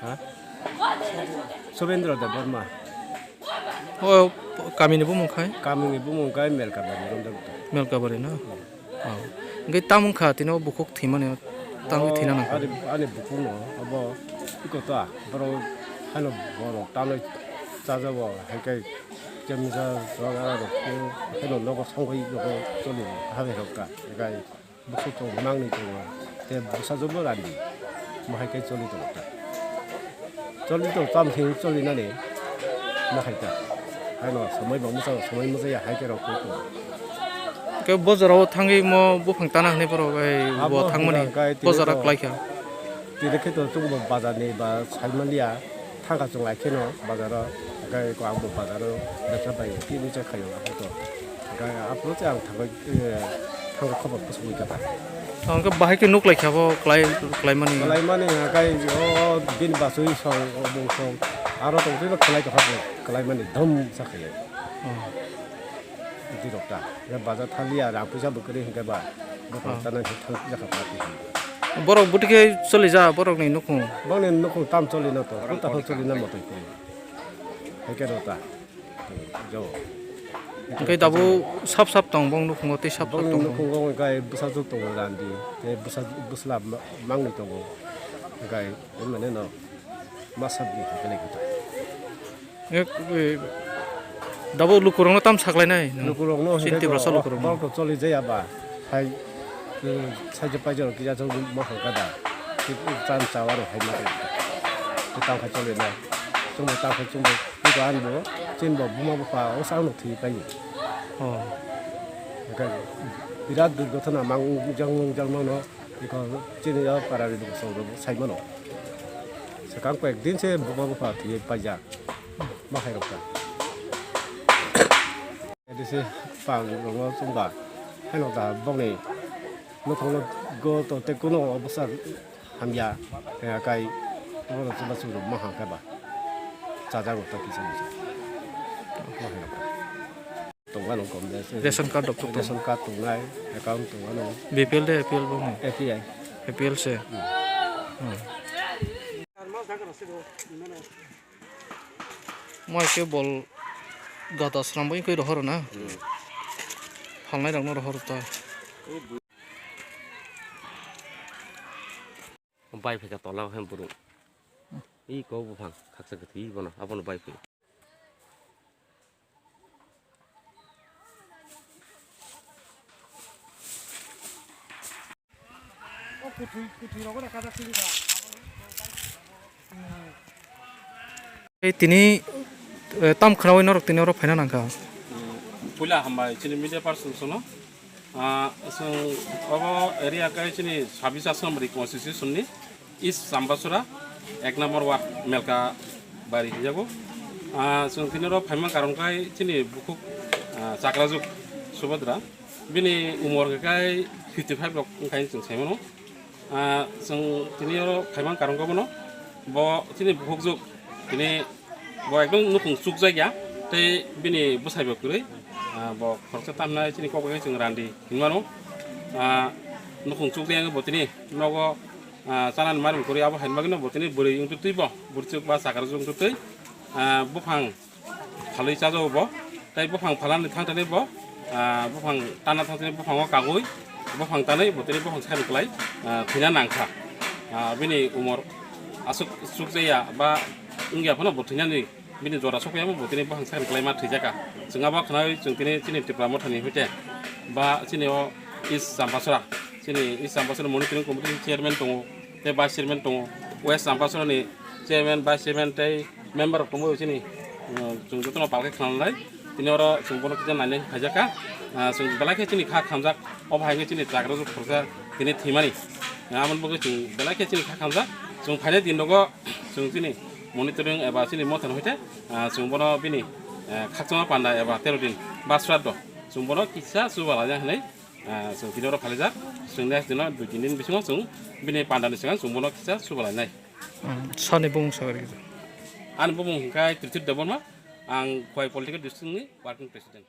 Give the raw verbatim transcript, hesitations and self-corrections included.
Ha? Subendra Debbarma. O kamini bumung khai? Kamini bumung khai Melkabari, Romdagutta. Melkabari na? Oh. Hingke tamo wngkha tini o bukhuk thwimani tangwi Oh, thwina nangkha. Ani, ani bukhuk no abo iko ta, borok hano borok tanwi chajabo, hai khe chemisa rok, rok, rok, haino nogo songwi nogo choli, habai rok ka, hai khe Bwswk tongo, nangni tongo, tei bwsajwkbo randi, mohai khe choli tongo ta. Choli tongo, tamo khe choli nani, mohai ta. Haino somoi bo mwchang, somoi mwchang ya hai khe rok khe tongo. Khe bojaro thangwi mo buphang tana hwnwi borok, ei, bo Abo thangmani hwnka khe tini bojaro to, klai kha. Tini khe to chwngbo bazar ni ba sai manliya. Thangkha chwng lai kheno bazaro, hwnkhe eko ang bo bazaro bebsa bai tini chai khaio, aphuru to. Hwnkhe aphuru se ang thangkha, eh, thangkha khobor bwswk wngkha ta. Hwnkhe bahai khe nuk lai kha bo klai, klaimani. Klaimani hwnkhe o bini bachwi song, o bung song, aro tong twi khlai tongkha bo klaimani dhum sa khaio. Oh. Dirok ta. Ya bazar thaliya, rang puisa bo kwrwi hwnkhe ba. Bo Ah. Tana khe thang jakha party hwnba. Borok bwtwi khe choli ja, borokni nukhung. Bongni nukhung tam choli na to, kota ho choli na motoi khe. Hai khe rota. Jo. Hwnkhe dabu sap sap tong, bong nukhungo tei sap sap Bongni tongo. Nukhungo hwnkhe bwsajwk tongo randi, tei bwsa-, bwsla ma-, mangni tongo. Hwnkhe mane no masa bini hwnkhe lai khe ta. Ek, e, dabo lukurokno tam saklainai nwng? Lukurokno hwnkhe Chini Tiprasa to, lukurokno. Borok to choli jaya ba, hai, e, saijak paijak rok kisa chwng ma hwnkha da. Chan chawa rok hai ma tong. Tamo khai choli nai. Chwngbo tamo khai chwngbo, chwngbo ani bo, chini bo buma bupha, o sakno thwi paio. Oh. Hwnkhe birat durgothona mang jang mang jang mano. Iko chini o para ni bwsong rok sai mano. Swkang koi ek din se buma bupha thwi paijak. Ma hai rok ta. Edi se pang rok no chwng ba. Hai rok ta bongni nukhung no go to te kuno obosar hamya. Kai bono chwng ba chwng rok ma hang khe ba. Chajak rok ta kisa kisa. Ma hai rok ta. Tongmano kom de se. Ration card rok tongo. Ration card tongnai, account tongmano. B P L de A P L bo no? A P I. A P L se. Hmm. Hmm. Mo ke bol gata sram bai koi rohor na. Hmm. Phalnai rok no rohor ta. Bai phaikha tola o hai burung. I ko buphang khaksa kwthwi bono abono bai phai. Ei tini, eh, tam khnaui norok tini oro phaina nangkha. Puila hambai chini media person sono. Ah, chwng obo area kai chini sabis asomri constitution ni East Chambasura ek number ward Melka bari hinjago. Ah, chwng tini oro phaima karon kai chini bukhuk, ah, Chakrajuk Subadra. Bini umor kai fifty five rok wngkai chwng sai mano. Ah, chwng tini oro phaima karon kai bono. Bo chini bukhuk juk tini Bo ekdom nukhung chukjak ya, tei bini bwsai bo kwrwi. Ah, bo khoroksa tamnai chini kok bai chwng randi hinmano. Ah, nukhung chukjak ya bo tini nogo, ah, chanani mari kwrwi abo hai bagwino bo tini bwrwi wngtwi twi bo, bwrwi chuk ba chakra chuk wngtwi twi. Ah, buphang phalwi chajao bo, tei buphang phalani thangthani bo, ah, buphang tana thangthani buphango kagwi, buphang tanwi bo tini buphang sakni kwlai, ah, thwina nangkha. Ah, bini umor aswk chukjaya ba wngya phano bo thwinani Bini jora sokya bo tini buphang sakni kwlaima thwijaka. Chwng abo khnaui chwng tini chini Tipra Mothani hoite ba chini o East Champasora, chini East Champasora Monitoring Committee ni chairman tongo, tei vice chairman tongo, West Champasora ni chairman, vice chairman tei member rok tongo chini, uh, chwng jotono palkhe khna lai. Tini oro chwng bono kisa nainai phaijaka. Uh, chwng belai khe chini kha khamjak, obo hai khe chini chagra rok khoroksa tini thwimani. Uh, aboni bagwi chwng belai khe chini kha khamjak. Chwng phainai din rogo chwng chini monitoring eba chini mothano hoite, ah, chwng bono bini, eh, khakchangma panda eba tero din ba sraddho chwng bono kisa chuba laina hinwi, ah, chwng tini oro phalijak. Chwng next dino dui tin din bisingo chwng bini pandani swkang chwng bono kisa chuba lainai. Hmm, sani bumung sakari kisa. Ani bumung hwnkhe Trithir Debbarma, ang Khowai Political District ni Working President.